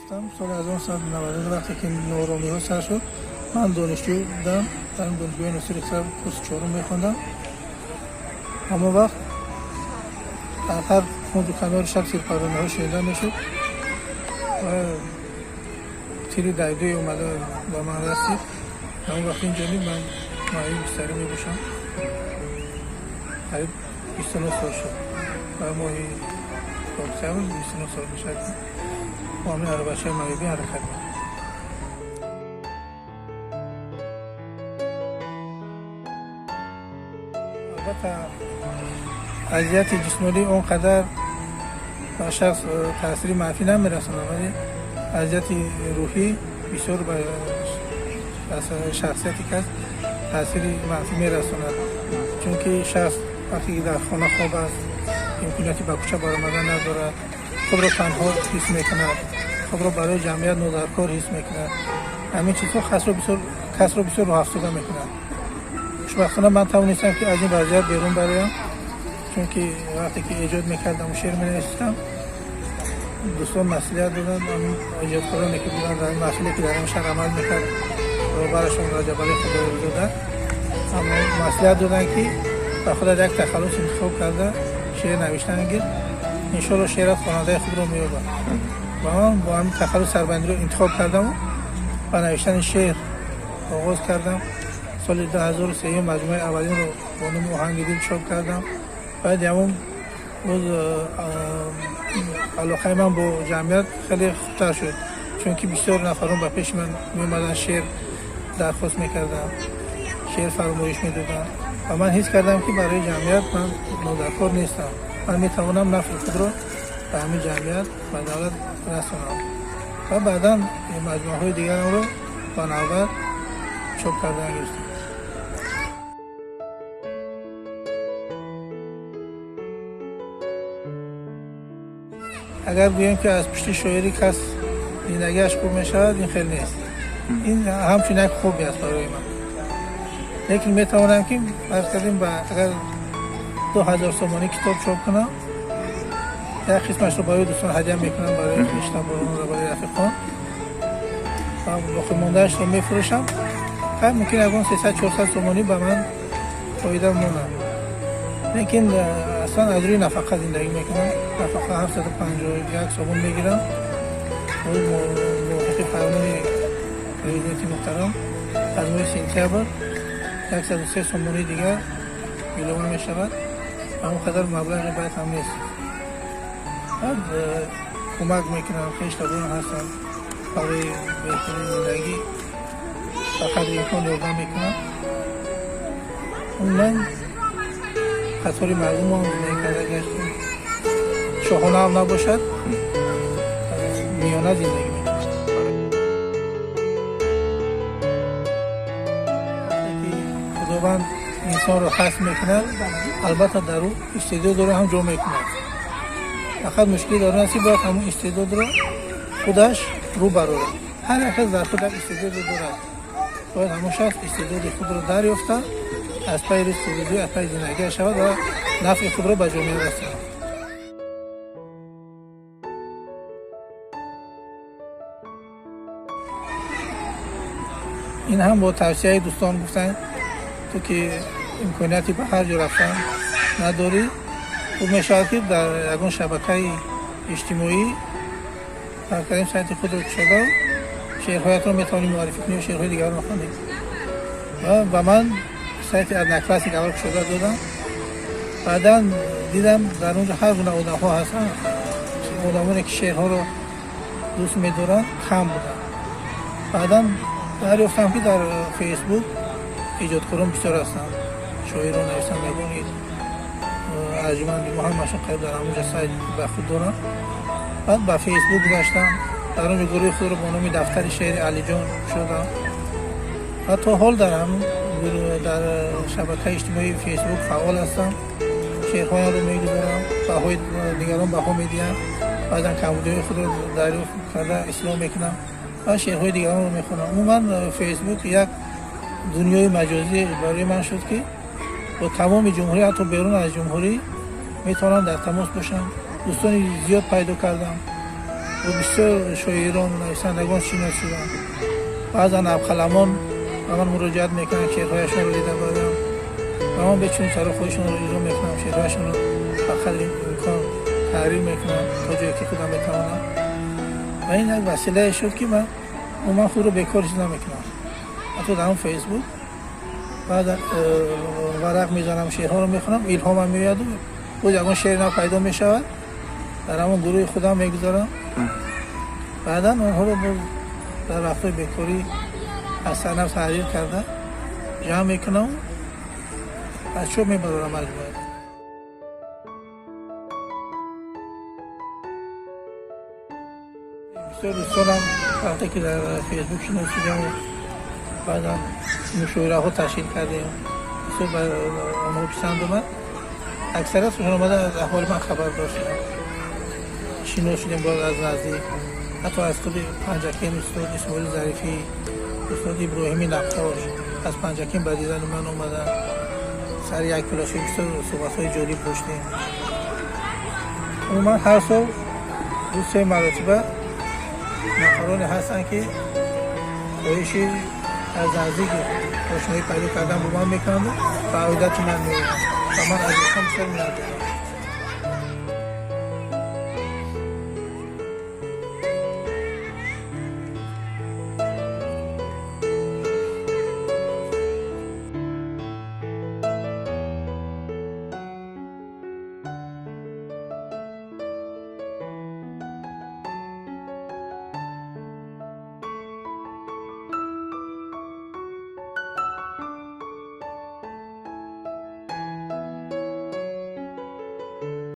Ёфтам соли 1992, вақте ки нооромиҳо сар шуд, ман донишҷӯ будам, дар донишгоҳи Носири Хусрав курси чорум мехондам. Ҳамон вақт дар ҳар кунҷу канори шаб сирпарониҳо шунида мешуд ва тири дайдуе омада ба ман расид. Ҳамон вақт инҷониб ман маъюб бистарӣ мебошам. Қариб 29 сол шуд ва моҳи октябр 29 сол мешавад, ки бо ҳамин арабачаи маъюбӣ ҳаракат мекунам. Албатта, азияти ҷисмонӣ он қадар ба шахс таъсири манфӣ намерасонад, вале азияти рӯҳӣ бисёр ба шахсияти кас таъсири манфӣ мерасонад, чунки шахс вақте ки дар хона хоб аст, имконияти ба кӯча баромадан надорад, худро танҳо ҳис мекунад, худро барои ҷамъият нодаркор ҳис мекунад. Ҳамин чизҳо касро бисёр рӯҳафтода мекунад. Хушбахтона, ман тавонистам, ки аз ин вазъият берун бароям, чунки вақте ки эҷод мекардам, шеър менависистам, дӯстон маслиҳат доданд, эҷодкороне, ки буданд дар маҳфиле, ки дар ин шаҳр амал мекард, роҳбарашон Раҷабалӣ Худоёрзода, маслиҳат доданд, ки ба худат як тахаллус интихоб карда, шеър навиштан гир, иншоалло шеърат хонандаи худро меёбад. Ва ман бо ҳамин тахаллус Сарбандиро интихоб кардаму ба навиштани шеър оғоз кардам. Соли 2003 маҷмӯаи аввалинро бо номи «Оҳанги дил» чоп кардам. Баъди ҳамон боз алоқаи ман бо ҷамъият хеле хубтар шуд, чунки бисёр нафарон ба пеши ман меомаданд, шеър дархост мекарданд, шеър фармоиш медоданд ва ман ҳис кардам, ки барои ҷамъият ман нодаркор нестам, ман метавонам нафъи худро ба ҳамин ҷамъият ва давлат расонам. Ва баъдан маҷмӯаҳои дигарамро ба навбат чоп кардан гирифтам. Агар гӯем, ки аз пушти шоирӣ кас зиндагиаш хуб мешавад, ин хел нест. Ин ҳамчун як хобби аст барои ман, лекин метавонам, ки фарз кардем, агар 2000 сомонӣ китоб чоп кунам, як қисмашро барои дӯстон ҳадя мекунам, барои хештаборон ва барои рафиқон, ва боқимондаашро мефурӯшам. Хайр, мумкин ягон 300-400 сомонӣ ба ман фоида монад, лекин аслан аз рӯи нафақа зиндагӣ мекунам. Нафақа 751 сомон мегирам. Мувофиқи фармони президенти муҳтарам, аз моҳи сентябр 103 сомонии дигар илова мешавад. Он қадар маблағи бад ҳам нест. Баъд кӯмак мекунам, хештаборон ҳастам, барои беҳтарин зиндагӣ ба қадри имкон ёрдам мекунам. Умуман, қатори мардумам зиндагӣ карда гаштем. Шоҳона ҳам набошад, миёна зиндагӣ мекунем. Ки Худованд инсонро ҳаст мекунад, албатта, дар ӯ истеъдодро ҳам ҷо мекунад. Фақат мушкили дар он аст, ки бояд ҳамон истеъдодро худаш рӯ барорад. Ҳар як кас дар худ як истеъдоде дорад. Бояд ҳамон шахс истеъдоди худро дарёфта, аз пайи ризқу рӯзӣ, аз пайи зиндагиаш шавад ва нафъи худро ба ҷомеа расонад. Ин ҳам бо тавсияи дӯстон. Гуфтанд: «Ту ки имконияти ба ҳар ҷо рафтан надорӣ, хуб мешавад, ки дар ягон шабакаи иҷтимоӣ кардем, сайти худро кушода, шеърҳоятро метавонӣ муаррифӣ кунӣ, шеърҳои дигарро хонӣ». Ва ба ман сайти Одноклассник аввал кушода додам. Баъдан дидам, дар он ҷо ҳар гуна одамҳо ҳастанд. Одамоне, ки шеърҳоро дӯст медоранд, кам буданд. Баъдан дарёфтам, ки дар Фейсбук эҷодкорон бисёр ҳастанд, шоирон, нависандагони арҷуманди мо ҳамашон қариб дар ҳамонҷа сайт ба худ доранд. Баъд ба Фейсбук гузаштам, дар он ҷо гурӯҳи худро бо номи «Дафтари шеъри Алиҷон» кушодам ва то ҳол дар шабакаи иҷтимоии Фейсбук фаъол ҳастам. Шеърҳоямро мегузорам, баҳои дигарон баҳо медиҳам, баъзан камбудиҳои худро дарёфт карда, ислоҳ мекунам ва шеърҳои дигаронро мехонам. Умуман, Фейсбук як дунёи маҷозӣ барои ман шуд, ки бо тамоми ҷумҳурӣ, ҳатто берун аз ҷумҳурӣ метавонам дар тамос бошам. Дӯстони зиёд пайдо кардам. Бо бисёр шоирон, нависандагон шинос шудам. Баъзан абқаламон ба ман муроҷиат мекунанд, шеърҳояшонро дида барам ва ман бечуну чаро хоҳишонро иҷро мекунам, шеърҳояшонро ба қадри имкон таҳрир мекунам то ҷое ки худам метавонам. Ва ин як василае шуд, ки ман худро бекор ҳис намекунам. Ҳатто дар он Фейсбук баъд варақ мезанам, шеърҳоро мехонам, илҳомам меояду боз ягон шеъри нав пайдо мешавад, дар ҳамон гурӯҳи худам мегузорам. Баъдан онҳоро боз дар вақтҳои бекорӣ аз сарнав таҳрир карда ҷамъ мекунам, аз чоп мебарорам маҷмӯа. Бисёр дӯстонам вақте ки дар Фейсбук шинос шудем, баъдан мушоираҳо ташкил кардем, бисёр ба онҳо писанд омад. Аксариятшон омада аз аҳволи ман хабар доштанд, шинос шудем боз аз наздик. Ҳатто аз худи Панҷакент устод Исмоили Зарифӣ, устод Иброҳими Наққош аз Панҷакент ба дидани ман омаданд. Сари як пилоши бисёр суҳбатҳои ҷолиб доштем. Умуман, ҳар сол ду се маротиба нафароне ҳастанд, ки хоҳиши аз наздик ошноӣ пайдо кардан бо ман мекунанду ба оидати ман меоянд ва ман аз инсон бисёр миннатдорам.